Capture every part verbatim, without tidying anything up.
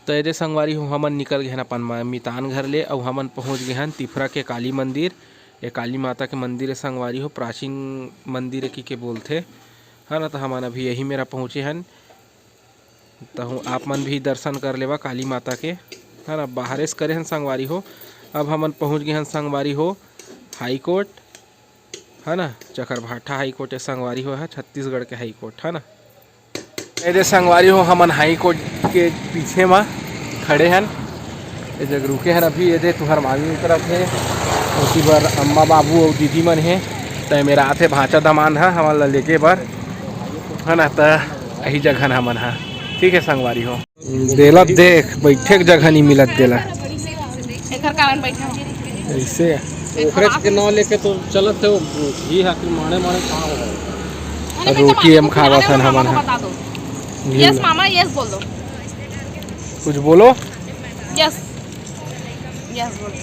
त एदे संगवारी हो, हमन निकल गे हन अपन मा-, मितान घर ले, अउ हमन पहुँच गे हन तिफरा के काली मंदिर। ये काली माता के मंदिर हे संगवारी हो, प्राचीन मंदिर हे कि के बोलथे, है ना। त हमन अभी यही मेरा पहुँचे हन, तहु आप मन भी दर्शन कर लेवा काली माता के, है ना। बाहरे से करे हन संगवारी हो। अब हमन पहुँच गे हन संगवारी हो हाई कोर्ट, है ना, चकरभाठा हाई कोर्ट हे संगवारी हो, है छत्तीसगढ़ के हाई कोर्ट, है ना। एदे संगवारी हो, हमन हाई कोर्ट के पीछे मा खड़े हन। ये जग रुके हन अभी। एदे तुहर मामी उतरत हे, ओती बर अम्मा बाबू अउ दीदी मन हे। त मेरा आथे भांचा दमांद ह हमन ला लेके बर, है ना। त यही जगह न हमन ह, ठीक है संगवारी हो। देला देख, बैठे के जगह नहीं मिलत देला। एकर कारण बैठे हो। ऐसे ओकरे के नाव लेके तो चलत हे, वो घी आखिर माड़े माड़े कहाँ हो गए? अरे अब बेटा, रोटी मामा हम को खावा खिलाने थन वाला हमन मामा ह। को बता दो। घी यस ला। मामा, यस बोल दो। कुछ बोलो। यस, यस बोलो।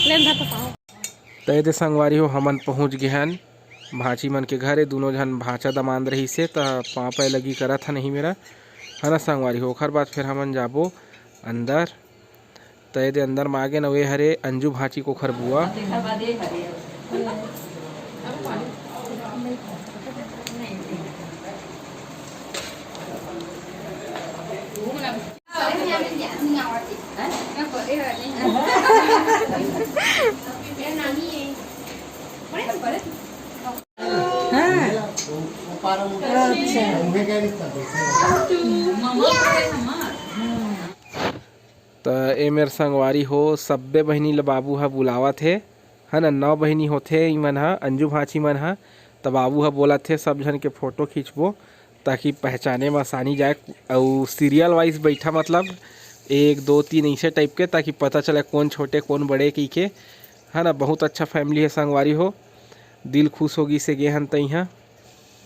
ले ना तो पाओ। त एदे संगवारी हो, हमन पहुँच गे हन भांची मन के घरे। दूनों झन भांचा दमांद रहिसे, त पाँव पाय लगी करत हन नहीं मेरा, है ना संगवारी हो। ओखर बाद फिर हमन जाबो अंदर। त एदे अंदर म आगे न, वे हरे अंजू भांची के ओखर बुआ। त ए मेर संगवारी हो, सब्बे बहिनी ल बाबू ह बुलावत हे, है ना। नौ बहिनी होथे इमन ह, अंजू भांची मन ह। त बाबू ह बोलत हे, सब झन के फोटो खींचबो, ताकि पहचाने म आसानी जाए। अउ सीरियल वाइज बैठा, मतलब एक, दो, तीन ऐसे टाइप के, ताकि पता चले कौन छोटे, कौन बड़े कहिके, है ना। बहुत अच्छा फैमिली है संगवारी हो, दिल खुश हो गिस हे गे हन तइहाँ।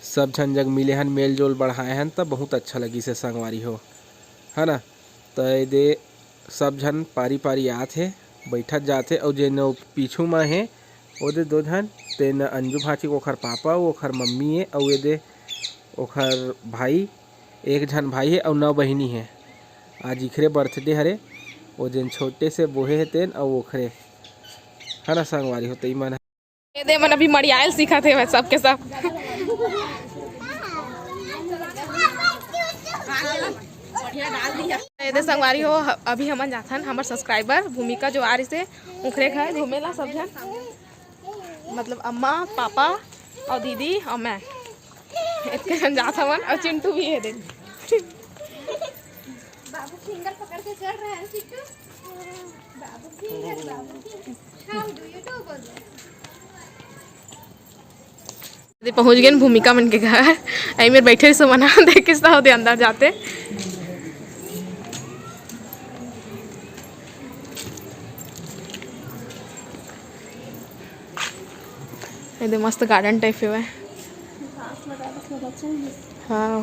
सब झन जग मिले हन, मेल जोल बढ़ाए हन, त बहुत अच्छा लगिस हे संगवारी हो, है ना। त एदे सब झन पारी पारी आत हे, बैठत जात हे, अउ जेन ओ पीछू म हे, ओदे दो झन, तेन अंजू भांची के ओखर पापा, ओखर मम्मी हे, अउ एदे ओखर भाई, एक झन भाई हे अउ नौ बहिनी हे। आज इखरे बर्थडे हरे, ओ जेन छोटे से बोहे हे तेन, अउ ओखरे, है ना संगवारी हो, तई मन। ये दे मन अभी मड़ियायल सीखत हे सबके सब। ये दे संगवारी हो, अभी हमन जाथन, हमर सब्सक्राइबर भूमिका जो आ रही से, ओखरे घर घूमेला सब झन, मतलब अम्मा, पापा अउ दीदी अउ मैं, इतने झन जात हवन अउ चिंटू भी हे दे। बाबू फिंगर पकड़ के चल रहा है चिंटू। बाबू फिंगर, बाबू finger. How do you do, बोल दे। दे पहुंच गए भूमिका मन के घर। आई मेर बैठे सो मना देख किस होते अंदर जाते। ये दे मस्त गार्डन टाइप हेवय। हाँ।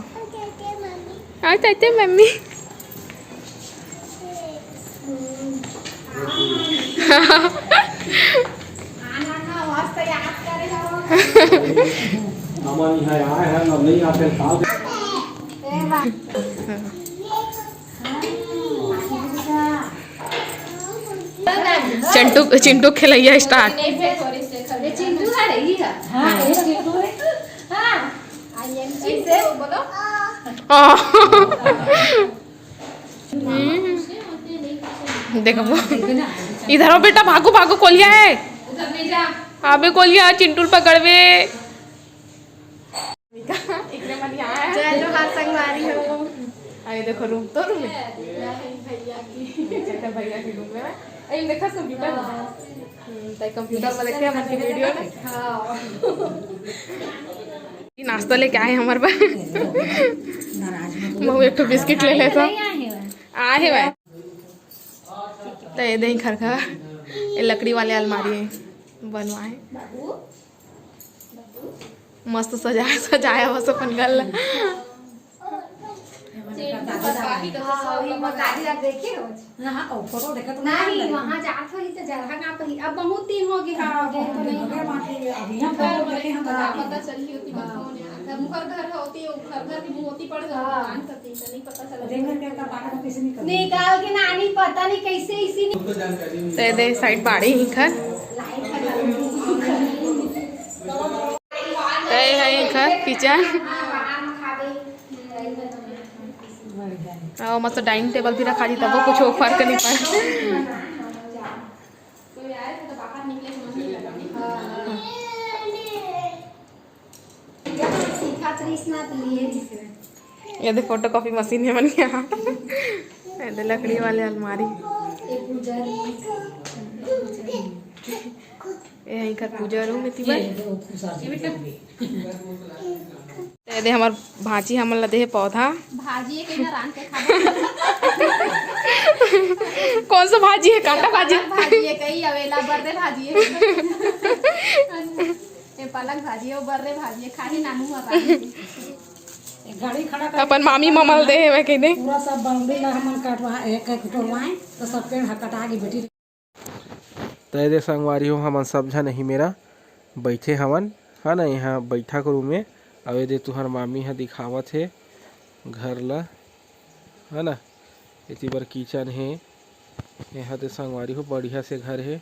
आते, आते, मम्मी। हमन इहाँ आए हन, अब नहीं आते साल। चिंटू, चिंटू खेलैया स्टार्ट। ये चिंटू है रे, ये है। हाँ, ये चिंटू है। हाँ। ऐसे बोलो। हम्म। देखो, इधर आओ बेटा, भागो, भागो, कोलिया है। उधर नहीं जा। अबे कोलिया, चिंटू ल पकड़बे। इकरे मन यहाँ है। जय जोहार संगवारी हो। अरे देखो रूम तो रूम है। भैया की। अच्छा, भैया की रूम में। अरे देखा कंप्यूटर। हम्म, तो कंप्यूटर में देखे हमन के वीडियो ना। हाँ। नाश्ता लेके आए हमर बर। महू एक ठो बिस्किट ले लेथव। आहे भाई। तो ये दे खरखा, ये लकड़ी वाले अलमारी है, बनवाए। मस्त सजाए, सजाए हवस अपन घर ला। हाँ, वही वो दादी आप देखे हो? हाँ, हाँ, वो फोटो देखा तो नहीं, नहीं, वहाँ जात होही तो जगह ना पही। अब बहुत दिन हो गया, हाँ, हाँ, गए तो नहीं। अभी हम घर फोटो में देखे, हम पता, बता पता चली होती, हाँ। बस फोन है। घर, मुखर घर होती है, घर, घर की मुँह होती पड़ गई, हाँ। जान सकती है, नहीं पता चला। देख करके का बाहर में किसी ने कर निकाल के नानी पता नहीं कैसे इसी ने तो ये दे साइड बाड़ी ही घर। लाइट लगा दी। तो ये है घर किचन। और मस्त डाइनिंग टेबल भी रखा जी, तब कुछ फर्क नहीं पड़ा। ये दे फोटो कॉपी मशीन है मन के यहाँ। ये दे लकड़ी वाले अलमारी। ये है इनकर पूजा रूम में तिबर। ये दे हमार भांची हमन ला दे हे पौधा। भाजी है, कहीं रांध के खा। कौन सा भाजी है? कांदा भाजी? भाजी है, कहीं अवेला, बर्रे भाजी है। ये पालक भाजी है, वो बर्रे भाजी है, खाही नानू हर रांध के। एक गाड़ी खड़ा कर अपन मामी ममल दे हे, मैं कह दे। पूरा सब बाउंड्री ला हमन कटवा, एक, एक टोरवाए, तो सब पेड़ ह कटा के बेटी। त ए दे संगवारी हो, हमन सब झन इही मेरा बइठे हवन, है ना, यहाँ बइठक रूम में। अउ ए दे तुहर मामी ह दिखावत हे घर ल, है ना। एती बर किचन हे, यहाँ दे संगवारी हो, बढ़िया से घर हे,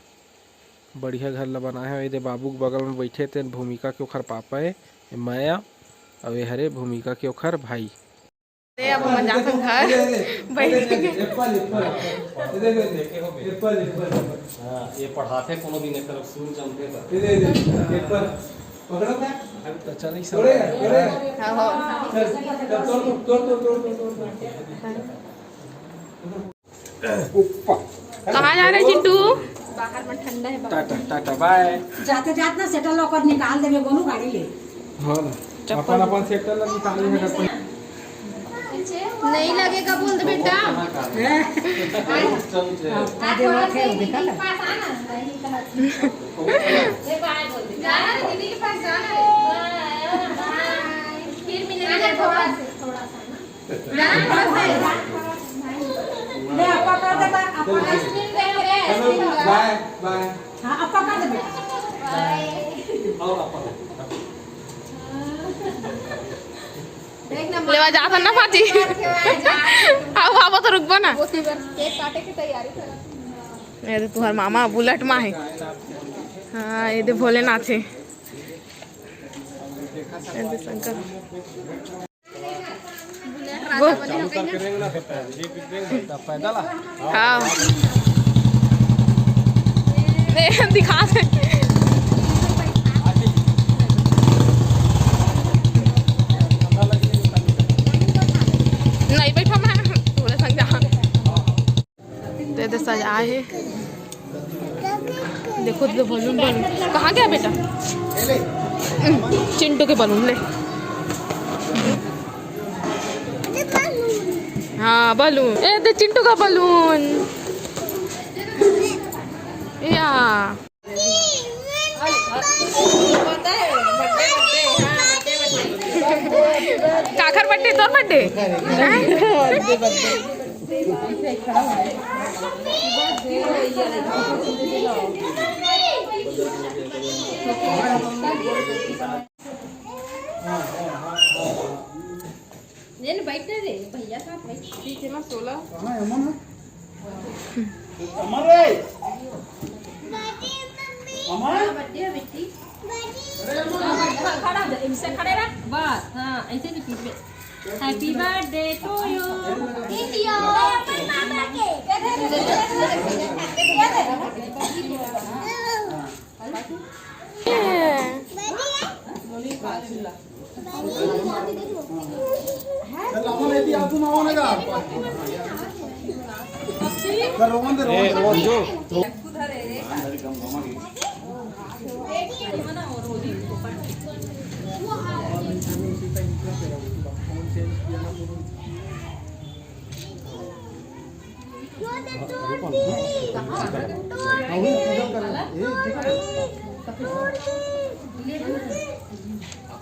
बढ़िया घर ल बनाए हे। ए दे बाबू के बगल में बइठे तेन भूमिका के ओखर पापा ए, ए मैं आ, अउ ए हरे भूमिका के ओखर भाई। अरे, अब हम जाथन घर। Apple, Apple. Apple, Apple. हाँ, ये पढ़ाथे कोनो दिन एकर सूर जमथे त। एप्पल। पकड़ो क्या? तो चल, ई सब। तोड़ेगा, तोड़ेगा। हाँ, हो। चल, चल, तोड़, तोड़, तोड़, तोड़, तोड़, तोड़। कहाँ जा रहे चिंटू? बाहर में ठंडा है, बाहर। टाटा, टाटा, बाय। जाते जात ना सेटल लॉकर निकाल देबे गोलू गाड़ी ले। हाँ ना। चप्पल। अपन, अपन सेटल ला निकाल ले, अपन। नहीं लगेगा बोल दे बेटा। हैं? हाँ, का देवा थे, देखा ना? जाना दीदी के पास जाना है। फिर मिलेंगे थोड़ा सा, थोड़ा सा ना। ले, आपा कर दे, बा-, आपा कर दे। बाय, बाय। हाँ, आपा कर दे बेटा। बाय। आओ, आपा। देख ना, लेवा जात ना भाजी। आओ, बाबा तो रुकबो ना। वो तो बस केक काटे की तैयारी कर। ये तो तुहार मामा बुलेट मा है। हाँ, ये दे भोलेनाथ है। ये दे शंकर। वो हाँ। दे, दिखा दे। नहीं बैठा मैं, तोरे संग जा। तो ये दे सजाए हे। देखो तो बलून, बलून कहाँ गया बेटा? चिंटू के बलून ले। हाँ, बलून। ए, दे चिंटू का बलून। या। काखर बर्थडे, तोर बर्थडे? ये न बैठ रे, भैया साथ बैठ। ठीक है ना, सोलह। कहाँ है अमन? अमन रे। अमन। हाँ, बर्थडे है बेटी। हाँ, खड़ा हो जा, इनसे खड़े रह। बस, हाँ, ऐसे भी पीछे। Happy birthday to you।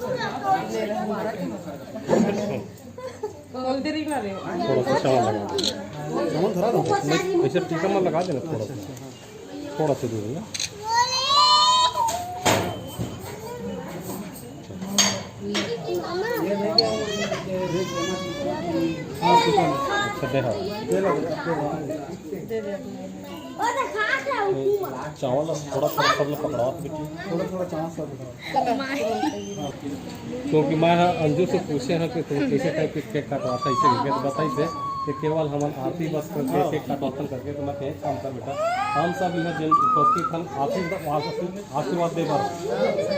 थोड़ा सा चावल लगा दो। चावल धरा दो। नहीं, ऐसे टीका में लगा देना थोड़ा सा। थोड़ा सा दूर ना। अच्छा, दे हाँ। चावल थोड़ा थोड़ा सब लोग पकड़ाओ तो बेटी। थोड़ा थोड़ा चावल सब पकड़ाओ। क्योंकि मैं ह अंजू से पूछे हँव कि तुम कैसे टाइप के केक काटवाथा, ऐसे करके तो बताइस हे कि केवल हमन आरती बस करके केक काटवाथन करके, तो मैं कहें, "काम कर बेटा, हम सब इहाँ जिन उपस्थित हन, आशीर्वाद, आशीर्वाद दे बर,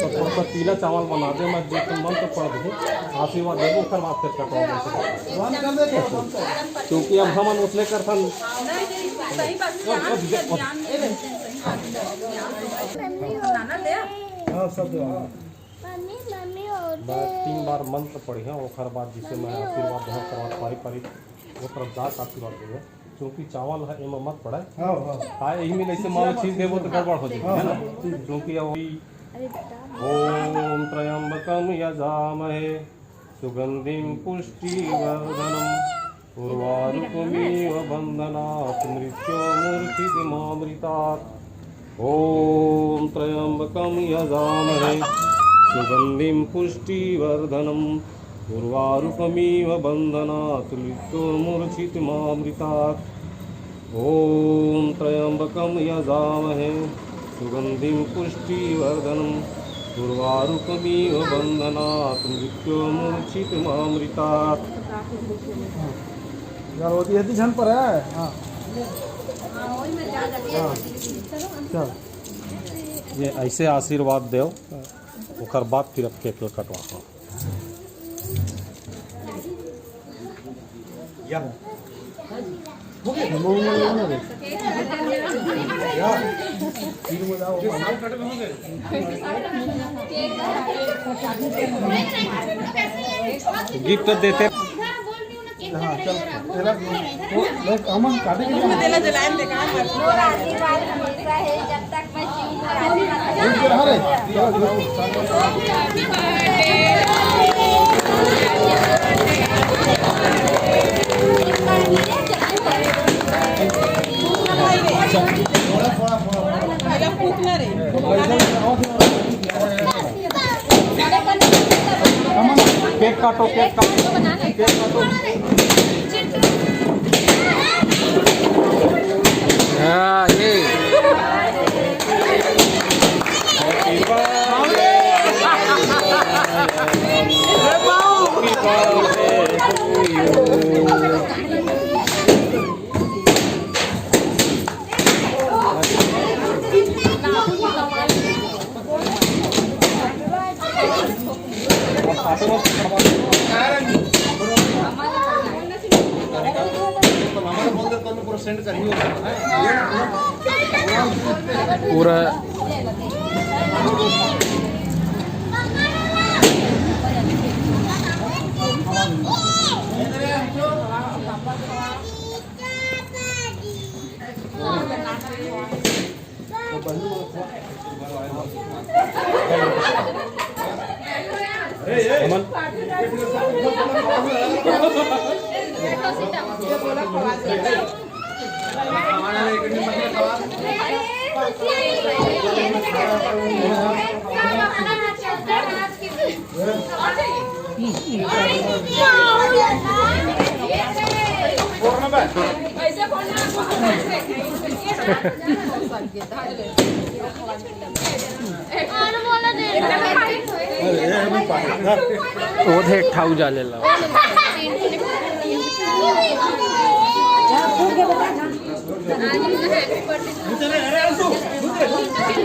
तो थोड़ा सा पीला चावल बना दे, मैं दो तीन मंत्र पढ़ दूँ, आशीर्वाद दे दूँ, ओकर बाद फिर कटवा देंगे।" क्योंकि अब हमन उसने करथन। हाँ, सब दे। मैं तीन बार मंत्र पढ़िया, ओकर बाद जिसे मैं आशीर्वाद देहा, ओकर बाद पारी पारी वो तरफ जाके आशीर्वाद देवे, क्योंकि चावल है एमा मत पड़े। हाँ, हाँ। हाँ, यही में ऐसे मान लो छीन देबो तो गड़बड़ हो जाएगी, है ना? हाँ, हाँ। क्योंकि अब वही, ओम त्र्यंबकम यजामहे सुगंधिम पुष्टिवर्धनम उर्वारुकमिव बंधनात् मृत्योर्मुक्षितुमामृतात्। ओम त्र्यंबकम यजामहे सुगंधिम पुष्टिवर्धनम उर्वारुकमिव बंधनात् मृत्योर्मुक्षितुमामृतात्। ओम त्र्यंबकम यजामहे सुगंधिम पुष्टिवर्धनम उर्वारुकमिव बंधनात् मृत्योर्मुक्षितुमामृतात्। यार, वो तो यदि झन पर है। हाँ। हाँ। चल। ये ऐसे आशीर्वाद देव, ओकर बाद फिर अब केक कटवाओ। या। गिफ्ट देते। हाँ, चल। तेरा, वो, वो, हमन काटे के लिए। तेला जलाए में देखा है। मोर आशीर्वाद हमेशा है, जब तक मैं जीऊँ, मोर आशीर्वाद। अरे, चलो, चलो। केक काटो, केक काटो, केक काटो। हाँ, ये। पूरा वो थे ठाऊ जा ले ला।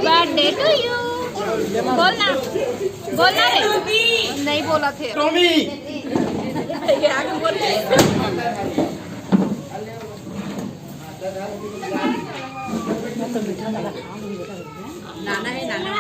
Birthday to you। बोलना, बोलना रे। नहीं बोला थे। टॉमी। नाना है, नाना।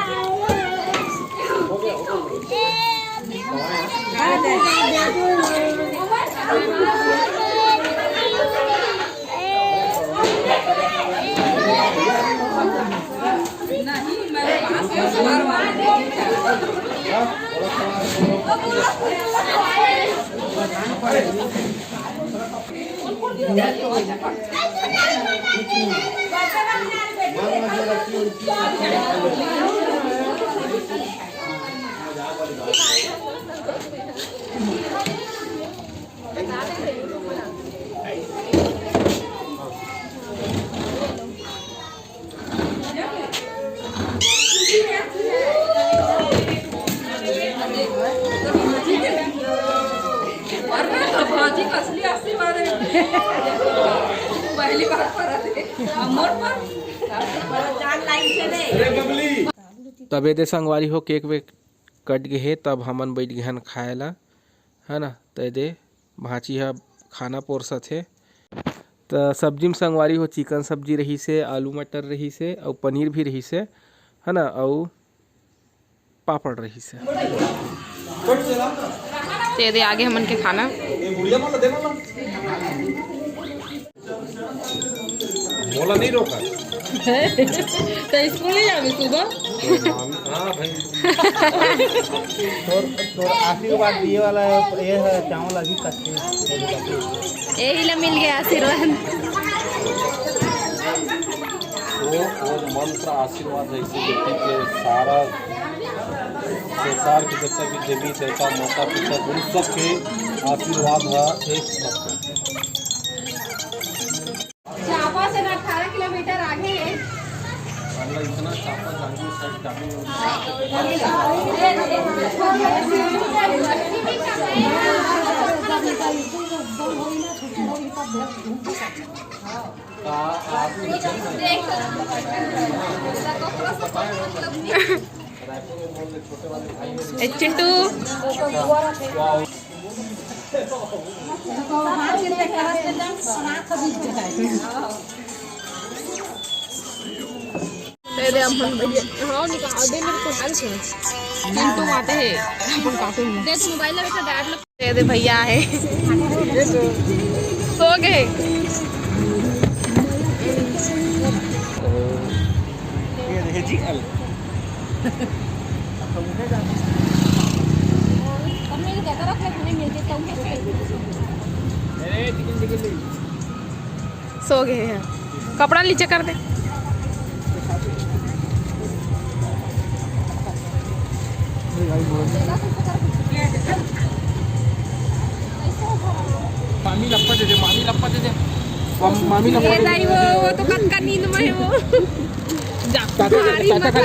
अरे तो भाजी का असली आशीर्वाद है। पहली बार परत हे। अउ मोर पर जान लाइन से दे। तबे दे संगवारी हो, केक वेक कट गे हे, तब हमन बइठ गे हन खाए ला, है ना। त ए दे भांची ह खाना पोरसत हे। त सब्जी म संगवारी हो, चिकन सब्जी रहिस हे, आलू मटर रहिस हे, अउ पनीर भी रहिस हे, है ना, अउ पापड़ रहिस हे। त ए दे आगे हमन के खाना। मोला नहीं रोका। तो स्कूल नहीं जाबे सुबह? हाँ भाई। तोर, तोर आशीर्वाद दिए वाला ये है, चावल अभी कच्चे। यही ला मिल गया आशीर्वाद। वो, वो मंत्र आशीर्वाद है, इसी बेटी के सारा संसार के जितना भी देवी देवता, माता पिता, गुरु, सबके आशीर्वाद है एक साथ। चांपा से ना अठारह किलोमीटर आगे है। मतलब इतना चांपा जांजगीर side जाने में ए चिंटू। दे दे, अपन भैया। हाँ, निकाल दे, मेरे को डाल के। चिंटू आते हैं, अपन काटूंगा। दे, तू मोबाइल लगा, डाल। ए दे भैया हे। सो गे। सो गे हे। कपड़ा नीचे कर दे। मामी लप्पा दे दे, मामी लप्पा दे दे। मामी लप्पा दे दे। वो, वो तो कतका नींद में है वो। जा। चाचा, चाचा, चाचा।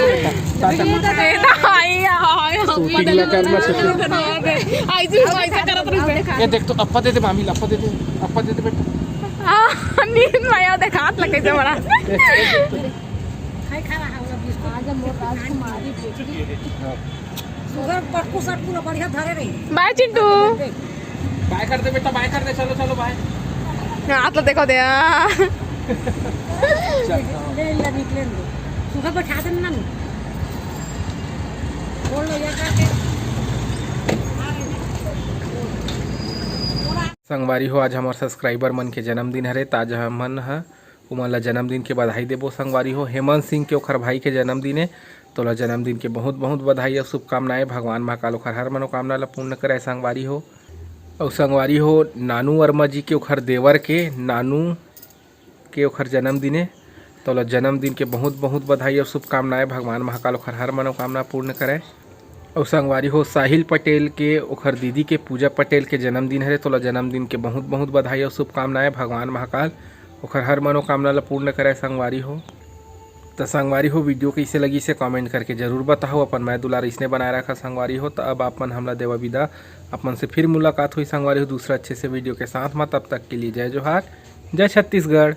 ये देख तो अप्पा दे दे, मामी लप्पा दे दे, अप्पा दे दे बेटा। नींद में आया, देखा हाथ लगे से बड़ा। खाए खा रहा होगा बिस्कुट। आज हम लोग राजकुमारी बेटी। सुगर पटकू सटकू ना बढ़िया धरे रही। बाय चिंटू। बाय कर दे बेटा, बाय कर दे, चलो चलो बाय। हाथ तो देखो दे। ले ले निकले दो। सुगर बैठा दे ना। बोल लो ये करके। संगवारी हो, आज हमर सब्सक्राइबर मन के जन्मदिन हरे, त आज हमन ह उमन ला जन्मदिन के बधाई देबो संगवारी हो। हेमंत सिंह के ओखर भाई के जन्मदिन हे, तोला जन्मदिन के बहुत बहुत बधाई अउ शुभकामनाएं। भगवान महाकाल ओखर हर मनोकामना ला पूर्ण करे संगवारी हो। अउ संगवारी हो, नानू वर्मा जी के ओखर देवर के नानू के ओखर जन्मदिन हे, तोला जन्मदिन के बहुत बहुत बधाई अउ शुभकामनाएं। भगवान महाकाल ओखर हर मनोकामना पूर्ण करे। अउ संगवारी हो, साहिल पटेल के ओखर दीदी के पूजा पटेल के जन्मदिन हरे, तोला जन्मदिन के बहुत बहुत बधाई अउ शुभकामनाएं। भगवान महाकाल ओखर हर मनोकामना ला पूर्ण करे संगवारी हो। त संगवारी हो, वीडियो कइसे लगिस हे comment करके जरूर बताहू। अपन मया दुलार अइसने बनाए रखा संगवारी हो। त अब आप मन हमला देवा विदा, आप मन से फिर मुलाकात होही संगवारी हो दूसरा अच्छे से वीडियो के साथ मा। तब तक के लिए जय जोहार, जय छत्तीसगढ़।